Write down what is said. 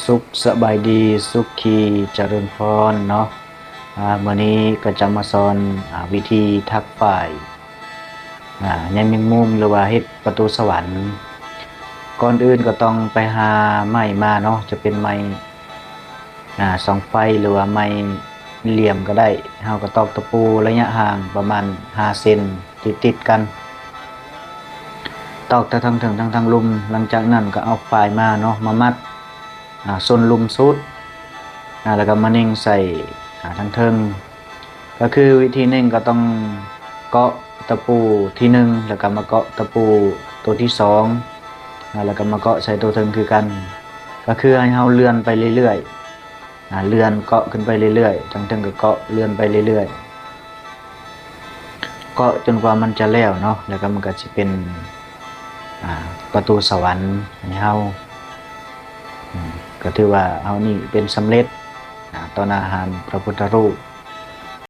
ສຸກສະບາຍດີ ສຸຂີຈະເລີນພອນເນາະ. ອາ ມື້ນີ້ກໍຈະມາສອນ ອາ ວິທີຖັກຝ້າຍ ອາ ໃຍແມງມຸມ ຫຼືວ່າເຮັດປະຕູສະຫວັນ. ກ່ອນອື່ນກໍຕ້ອງໄປຫາໄມ້ມາເນາະ, ຈະເປັນໄມ້ ອາ ສອງໄຟ ຫຼືວ່າໄມ້ຫຼ່ຽມກໍໄດ້. ເຮົາກໍຕອກຕະປູໄລຍະຫ່າງປະມານຫ້າເຊັນ ຕິດໆກັນ, ຕອກແຕ່ທາງເທິງທັງທາງລຸ່ມ. ຫຼັງຈາກນັ້ນກໍເອົາຝ້າຍມາເນາະ ມາມັດ ອາ ສົ້ນລຸ່ມສຸດ ອາ ແລ້ວກໍມາເນັ່ງໃສ່ ອາ ທາງເທິງ. ກໍຄືວິທີເນັ່ງກໍຕ້ອງເກາະຕະປູທີໜຶ່ງ ແລ້ວກໍມາເກາະຕະປູໂຕທີສອງ ອາ ແລ້ວກໍມາເກາະໃສ່ໂຕເທິງຄືກັນ. ກໍຄືໃຫ້ເຮົາເລື່ອນໄປເລື້ອຍໆ ອາ ເລື່ອນເກາະຂຶ້ນໄປເລື້ອຍໆ, ທາງເທິງກໍເກາະເລື່ອນໄປເລື້ອຍໆ ເກາະຈົນກວ່າມັນຈະແລ້ວເນາະ, ແລ້ວກໍມັນກໍຊິເປັນ ອາ ປະຕູສະຫວັນໃຫ້ເຮົາ. ອາ ກໍຖືວ່າເຮົານີ້ເປັນສຳເລັດ ອາ ຕໍ່ໜ້າຮ້ານພະພຸດທະຮູບ.